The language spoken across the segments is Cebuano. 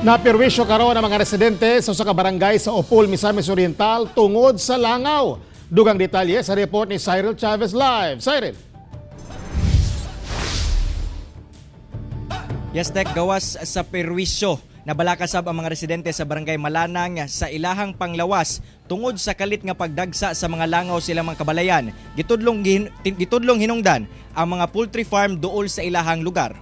Naperwisyo karon ang mga residente sa usa ka barangay sa Opol, Misamis Oriental tungod sa langaw. Dugang detalye sa report ni Cyril Chavez live. Cyril. Yes, Tek, gawas sa perwisyo. Nabalaka sab ang mga residente sa barangay Malanang sa ilahang panglawas tungod sa kalit nga pagdagsa sa mga langaw sila mga kabalayan. Gitudlong hinungdan ang mga poultry farm duol sa ilahang lugar.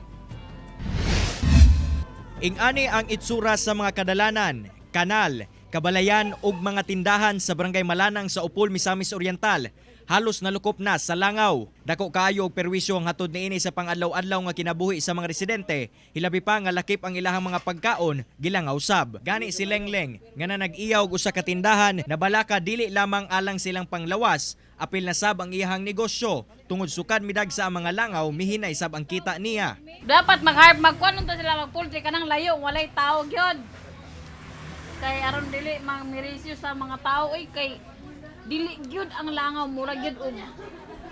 Ingani ang itsura sa mga kadalanan, kanal, kabalayan ug mga tindahan sa barangay Malanang sa Opol, Misamis Oriental. Halos nalukop na sa langaw. Dako kaayo og perwisyo ang hatod niini sa pangadlaw-adlaw nga kinabuhi sa mga residente. Hilabi pa nga lakip ang ilahang mga pagkaon, gilangaw sab. Gani si Lengleng nga nag-iyaw og usa ka tindahan, nabalaka dili lamang alang silang panglawas, apil na sab ang iyahang negosyo. Tungod sukad midagsa ang mga langaw, mihinay sab ang kita niya. Dapat mag-harp, magkuan unta sila mag-poultry kanang layo, walay tao gyud. Kay aron dili mamirisyo sa mga tao oy, kay dili gyud ang langaw, mura gyud og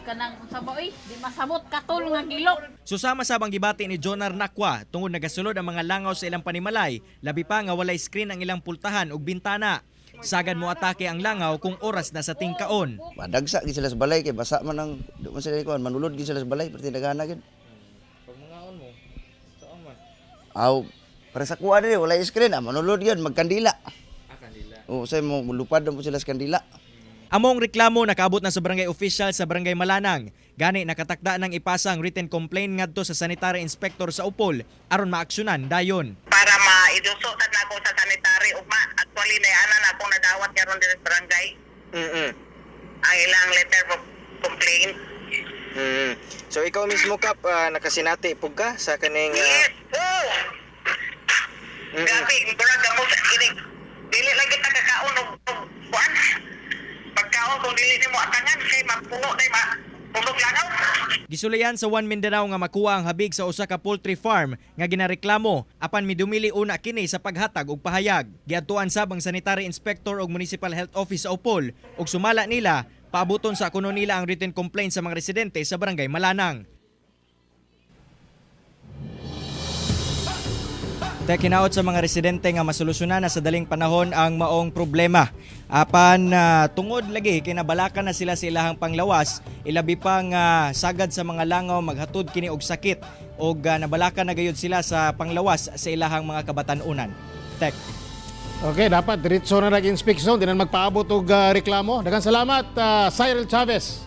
kanang unsa ba oy, di masabot katol nga gilok. Susama sa bang gibati ni Jonar Nakwa tungod nagasulod ang mga langaw sa ilang panimalay, labi pa nga walay screen ang ilang pultahan ug bintana. Sagad mo atake ang langaw kung oras na sa tingkaon. Madagsa gid sila sa balay kay basa man ang di man sila kuan, manulod gid sila sa balay perti nagana gid. Pag mangaon mo, saan man? Aw, para sa kuan diri walay screen, ah, manulod gyud magkandila. Ah, kandila. Oo, say mo mulupad na po sila sa kandila. Among reklamo nakaabot na sa barangay official sa barangay Malanang. Gani nakatakda ng ipasa ang written complaint ngadto sa sanitary inspector sa Upol aron maaksyonan dayon. Para maiduso sad nako sa sanitary ugma. Actually, na ana na akong nadawat karon diri sa barangay ang ilang letter of complaint. So ikaw mismo, Kap, nakasinati pug ka sa kaning Yes po. Grabe, murag gamot ini, dili lang kita kakaon og kuan pagkaon kung dili nimo atangan kay mapuno day ma punog langaw. Gisulayan sa One Mindanao nga makuha ang habig sa usa ka poultry farm nga ginareklamo apan midumili una kini sa paghatag og pahayag. Giadtuan sab ang sanitary inspector og municipal health office sa Opol ug sumala nila paabuton sa kuno nila ang written complaint sa mga residente sa barangay Malanang. Tek, hinaot sa mga residente nga masolusyonan na sa daling panahon ang maong problema. Apan tungod lagi kinabalakan na sila sa ilahang panglawas, ilabi pa nga sagad sa mga langaw maghatod kini og sakit og nabalakan na gayud sila sa panglawas sa ilahang mga kabatan-unan. Tek. Okay, dapat diretso na nag-inspection, di na magpaabot og reklamo. Daghang salamat, Cyril Chavez.